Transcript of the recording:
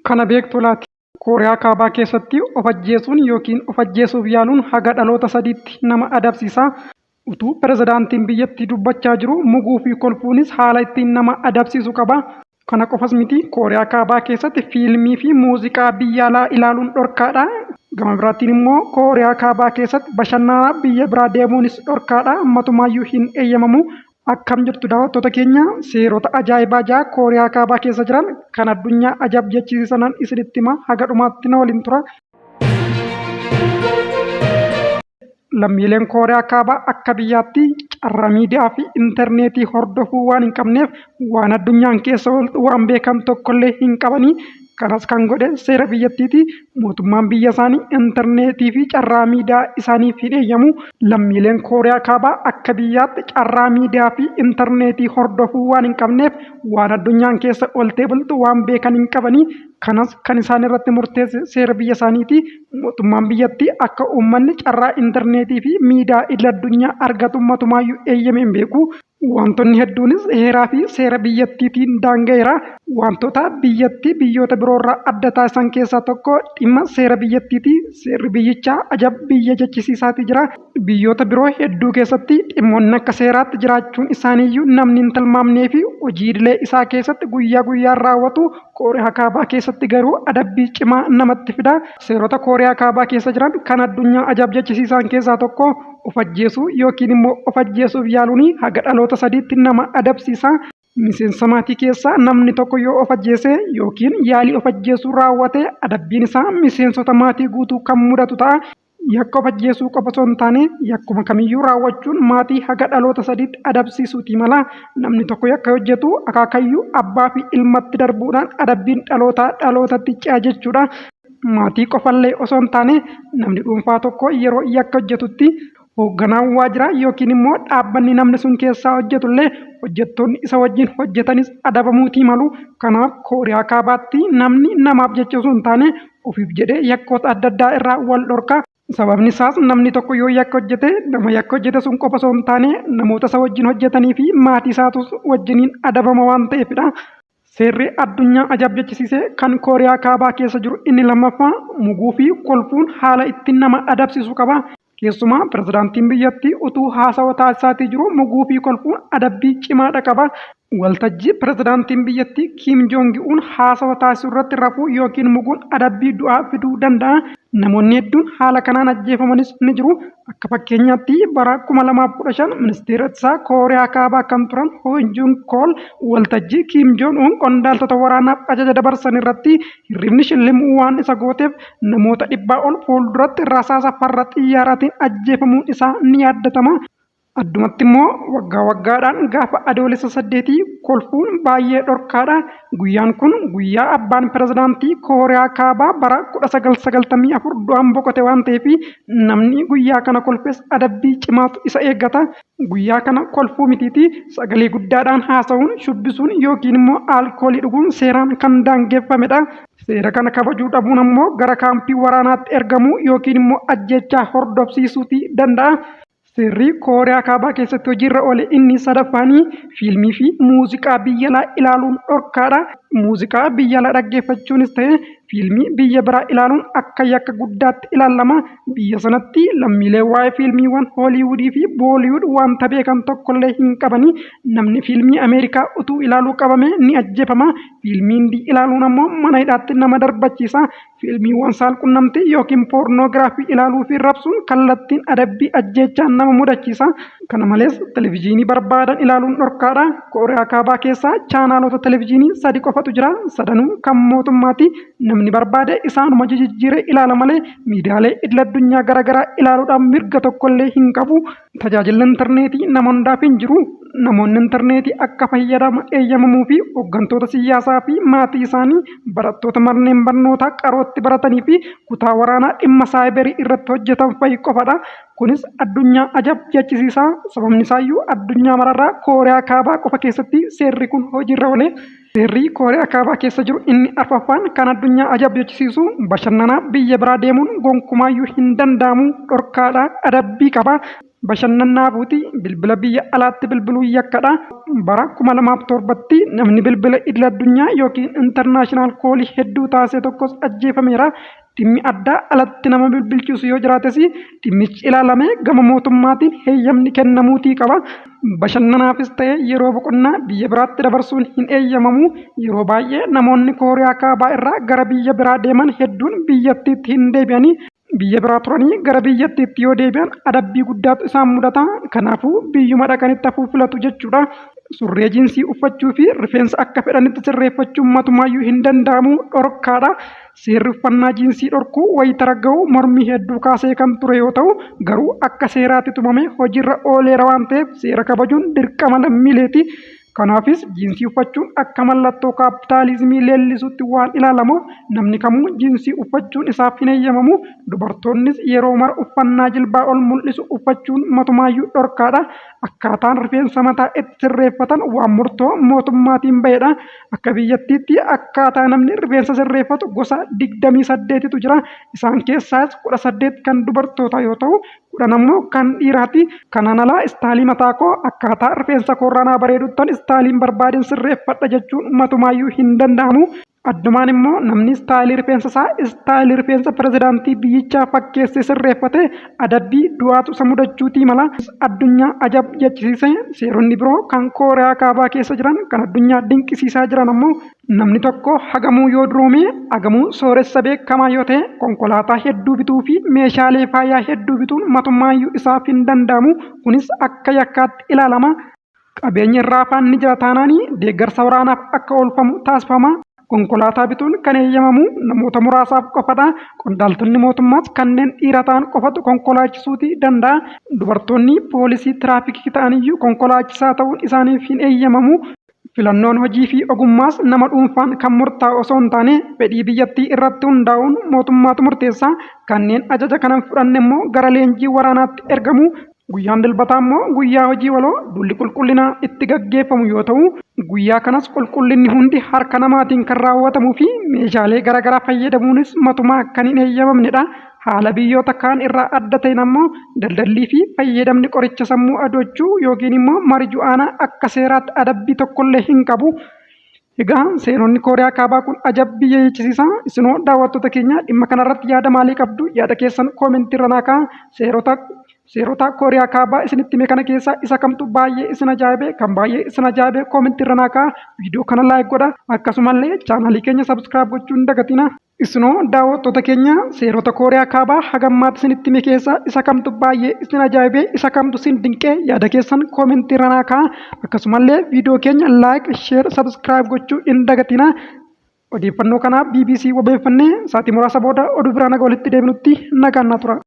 Kana beektu laati? Kooriyaa Kaabaa keessatti of ajjeesuun yookiin of ajjeesuuf yaaluun haga dhaloota sadiitti nama adabsiisa. Utuu pirezidaantiin biyyattii dubbachaa jiruu muguu fi kolfuunis haala ittiin nama adabsiisu qaba. Kana qofas miti, Kooriyaa Kaabaa keessatti fiilmii fi muuziqaa biyya alaa ilaaluun dhorkaadha. Gama biraatiin immoo Kooriyaa Kaabaa keessatti bashannanaaf biyya biraa deemuunis dhorkaadha. Matumaayyuu hin eeyyamamu. Akkam jirtu daawwattoota keenya, seerota ajaa'ibaa ja'a Kooriyaa Kaabaa keessa jiran kan addunyaa ajab jechisiisanan isinitti hima, haga dhumaatti na waliin tura. Lammiileen Kooriyaa Kaabaa akka biyyaatti carraa miidiyaa fi intarneetii hordofuu waan hin qabneef waan addunyaan keessa ooltu waan beekan tokkollee hin qabanii. Kanas kan godhe seera biyyattiiti. Mootummaan biyya isaanii intarneetii fi carraa miidiyaa isaaniif hin eeyyamu. Lammiileen Kooriyaa Kaabaa akka biyyaatti carraa miidiyaa fi intarneetii hordofuu waan hin qabneef waan addunyaan keessa ooltee bultu waan beekan hin qabanii. Kanas kan isaan irratti murteesse seera biyya isaaniiti. Mootummaan biyyattii akka uummanni carraa intarneetii fi miidiyaa idil-addunyaa argatu matumaayyuu eeyyamee hin beeku. Wantoonni hedduunis heeraa fi seera biyyattiitiin daanga'eera. Wantoota biyyattii biyyoota biroorraa adda taasisan keessaa tokko dhimma seera biyyattiiti. Seerri biyyichaa ajab biyya jechisiisaatii jira. Biyyoota biroo hedduu keessatti dhimmoonni akka seeraatti jiraachuun isaaniiyyuu namni hin tilmaamnee fi hojii idilee isaa keessatti guyyaa guyyaan raawwatu Kooriyaa Kaabaa keessatti garuu adabbii cimaa namatti fida. Seerota Kooriyaa Kaabaa keessa jiran kan addunyaa ajab jechisiisan keessaa tokko of ajjeesuu yookiin immoo of ajjeesuuf yaaluun haga dhaloota sadiitti nama adabsiisa. Miseensa maatii keessaa namni tokko yoo of ajjeese yookiin yaalii of ajjeesuu raawwate adabbiin isaa miseensota maatii guutuu kan mudatu ta'a. Yakka of ajjeesuu qofa osoo hin taane yakkuma kamiyyuu raawwachuun maatii haga dhaloota sadiitti adabsiisuutii mala. Namni tokko yakka hojjetu akaakayyuu abbaa fi ilmatti darbuudhaan adabbiin dhalootaa dhalootatti ce'a jechuudha. Maatii qofallee osoo hin taane namni dhuunfaa tokko yeroo yakka hojjetutti hoogganaan waajjiraa yookiin immoo dhaabbanni namni sun keessaa hojjetullee hojjettoonni isa wajjin hojjetanis adabamuutii malu. Kanaaf Kooriyaa Kaabaatti namni namaaf jecha osoo hin taane ofiif jedhee yakkoota adda addaa irraa wal dhorka. Sababni isaas namni tokko yoo yakka hojjete nama yakka hojjete sun qofa osoo hin taane namoota isa wajjin hojjetanii fi maatii isaatus wajjiniin adabama waan ta'eefidha. Seerri addunyaa ajab jechisiise kan Kooriyaa Kaabaa keessa jiru inni lammaffaa muguu fi kolfuun haala ittiin nama adabsiisu qaba. Keessumaa pirezidaantiin biyyattii utuu haasawa taasisaatii jiru muguu fi kolfuun adabbii cimaadha qaba. Waltajjii pirezidaantiin biyyattii Kiim Joongi Uun haasawa taasisu irratti rafuu yookiin muguun adabbii du'aa fiduu danda'a. Namoonni hedduun haala kanaan ajjeefamanis ni jiru. Akka fakkeenyaatti bara 2015 ministeera ittisaa Kooriyaa Kaabaa kan turan Hoo Juun Kool waltajjii Kiim Joon Uun qondaaltota waraanaaf ajaja dabarsan irratti hirribni shillimuu waan isa gooteef namoota dhibbaa ol fuulduratti rasaasa farra xiyyaaraatiin ajjeefamuun isaa ni yaaddatama. Addumatti immoo waggaa waggaadhaan gaafa Adoolessa saddeetii kolfuun baay'ee dhorkaadha. Guyyaan kun guyyaa abbaan pirezidaantii Kooriyaa Kaabaa bara 1994 du'aan boqote waan ta'eef namni guyyaa kana kolfes adabbii cimaatu isa eeggata. Guyyaa kana kolfuu mitiitii sagalee guddaadhaan haasa'uun, shubbisuun yookiin immoo alkoolii dhuguun seeraan kan daangeffamedha. Seera kana kabajuu dhabuun ammoo gara kaampii waraanaatti ergamuu yookiin immoo ajjeechaa hordofsiisuutii danda'a. Seerri Kooriyaa Kaabaa keessatti hojiirra oole inni sadaffaan fiilmii fi muuziqaa biyya alaa ilaaluun dhorkaadha. Muuziqaa biyya alaa dhaggeeffachuunis ta'e fiilmii biyya biraa ilaaluun akka yakka guddaatti ilaalama. Biyya sanatti lammiilee waa'ee fiilmiiwwan Hooliiwudii fi Booliiwud wanta beekan tokkollee hin qabani. Namni fiilmii Ameerikaa utuu ilaaluu qabame ni ajjeefama. Fiilmii Hindii ilaaluun ammoo mana hidhaatti nama darbachiisa. Fiilmiiwwan saalqunnamtii yookiin poornoogiraafii ilaaluu fi rabsuun kallattiin adabbii ajjeechaa nama mudachiisa. Kana malees televizyiinii barbaadan ilaaluun dhorkaadha. Kooriyaa Kaabaa keessaa chaanaalota televizyiinii sadi qofatu jira. Sadanuu kan mootummaati. Namni barbaade isaanuma jijijjiiree ilaala malee miidiyaalee idil-addunyaa garaagaraa ilaaluudhaan mirga tokkollee hin qabu. Tajaajilli intarneetii nama hundaaf hin jiru. Namoonni intarneetii akka fayyadama eeyyamamuu fi hooggantoota siyaasaa fi maatii isaanii, barattoota manneen barnootaa qarootti baratanii fi kutaa waraanaa dhimma saayibarii irratti hojjetan fa'i qofadha. Kunis addunyaa ajab jechisiisaa. Sababni isaayyuu addunyaa mararraa Kooriyaa Kaabaa qofa keessatti seerri kun hojiirra oole. Seerri Kooriyaa Kaabaa keessa jiru inni arfaffaan kan addunyaa ajab jechisiisu bashannanaaf biyya biraa deemuun gonkumaayyuu hin danda'amu, dhorkaadha, adabbii qaba. Bashannanaafuuti bilbila biyya alaatti bilbiluun yakkadha. Bara 2007tti namni bilbila idil addunyaa yookiin international call hedduu taasise tokkos ajjeefameera. Dhimmi addaa alatti nama bilbilchiisu yoo jiraates dhimmichi ilaalamee gama mootummaatiin heeyyamni kennamuutii qaba. Bashannanaafis ta'e yeroo boqonnaa biyya biraatti dabarsuun hin eeyyamamu. Yeroo baay'ee namoonni Kooriyaa Kaabaa irraa gara biyya biraa deeman hedduun biyyattiitti hin deebi'ani. Biyya biraa turanii gara biyyattiitti yoo deebi'an adabbii guddaatu isaan mudata. Kanaafuu biyyuma dhaqanitti hafuu filatu jechuudha. Surree jiinsii uffachuu fi rifeensa akka fedhanitti sirreeffachuun matumaayyuu hin danda'amu, dhorkaadha. Seerri uffannaa jiinsii dhorku wayita ragga'u mormii hedduu kaasee kan ture yoo ta'u, garuu akka seeraatti tumamee hojiirra ooleera waan ta'eef seera kabajuun dirqama lammiileeti. Kanaafis jiinsii uffachuun akka mallattoo kaappitaalizimii leellisuutti waan ilaalamuuf namni kamuu jiinsii uffachuun isaaf hin eeyyamamu. Dubartoonnis yeroo mara uffannaa jilbaa ol mul'isu uffachuun matumaayyuu dhorkaadha. Akkaataan rifeensa mataa itti sirreeffatan waan murtoo mootummaatiin bahedha. Akka biyyattiitti akkaataa namni rifeensa sirreeffatu gosa 28tu jira. Isaan keessaas 18 kan dubartootaa yoo ta'u, 10 ammoo kan dhiiraati. Kanaan alaa istaalii mataa koo akkaataa rifeensa koorraa naa bareeduttan istaaliin barbaadeen sirreeffadha jechuun matumaayyuu hin danda'amu. Addumaan immoo namni istaayilii rifeensa isaa istaayilii rifeensa pirezidaantii biyyichaa fakkeessee sirreeffate adabbii du'aatu isa mudachuutii mala. Addunyaa ajab jechisiise seeronni biroo kan Kooriyaa Kaabaa keessa jiran kan addunyaa dinqisiisaa jiran ammoo namni tokko hagamuu yoo duroome, hagamuu sooressa beekamaa yoo ta'e konkolaataa hedduu bituu fi meeshaalee faayaa hedduu bituun matumaayyuu isaaf hin danda'amu. Kunis akka yakkaatti ilaalama. Qabeenyi irraa hafaan ni jira taanaan deeggarsa waraanaaf akka oolfamu taasifama. Konkolaataa bituun kan eeyyamamu namoota muraasaaf qofadha. Qondaaltonni mootummaas kanneen dhiira ta'an qofatu konkolaachisuuti danda'a. Dubartoonni poolisii tiraafikii ta'aniyyuu konkolaachisaa ta'uun isaaniif hin eeyyamamu. Filannoon hojii fi ogummaas nama dhuunfaan kan murtaa'u osoo hin taane fedhii biyyattii irratti hundaa'uun mootummaatu murteessa. Kanneen ajaja kana hin fudhanne immoo gara leenjii waraanaatti ergamu. Guyyaan Dilbataa immoo guyyaa hojii waloo duulli qulqullinaa itti gaggeeffamu yoo ta'u, guyyaa kanas qulqullinni hundi harka namaatiin kan raawwatamuu fi meeshaalee garaagaraa fayyadamuunis matumaa kan hin eeyyamamnedha. Haala biyyoota kaan irraa adda ta'een ammoo daldallii fi fayyadamni qoricha sammuu adoochuu yookiin immoo mariju'aanaa akka seeraatti adabbii tokkollee hin qabu. Egaa seeronni Kooriyaa Kaabaa kun ajab biyya jechisiisa. Isinoo daawwattoota keenya dhimma kanarratti yaada maalii qabdu? Yaada keessan koomentii irra naa kaa'aa. Seerota Kooriyaa Kaabaa isinitti hime kana keessaa isa kamtu baay'ee isin ajaa'ibe? Kan baay'ee isin ajaa'ibe koomentii irra naa kaa'aa. Viidiyoo kana laayik godha. Akkasumallee chaanaalii keenya sabskiraayib gochuu hin dagatina. Isinoo daawwattoota keenya seerota Kooriyaa Kaabaa hagammaatti isinitti hime keessaa isa kamtu baay'ee isin ajaa'ibe? Isa kamtu isin dinqe? Yaada keessan koomentii irra naa kaa'aa. Akkasumallee viidiyoo keenya laayik, sheer, sabskiraayib gochuu hin dagatina. Odeeffannoo kana BBC wabeeffannee sa'aatii muraasa booda oduu biraa naga walitti deebinutti nagaan naa tura.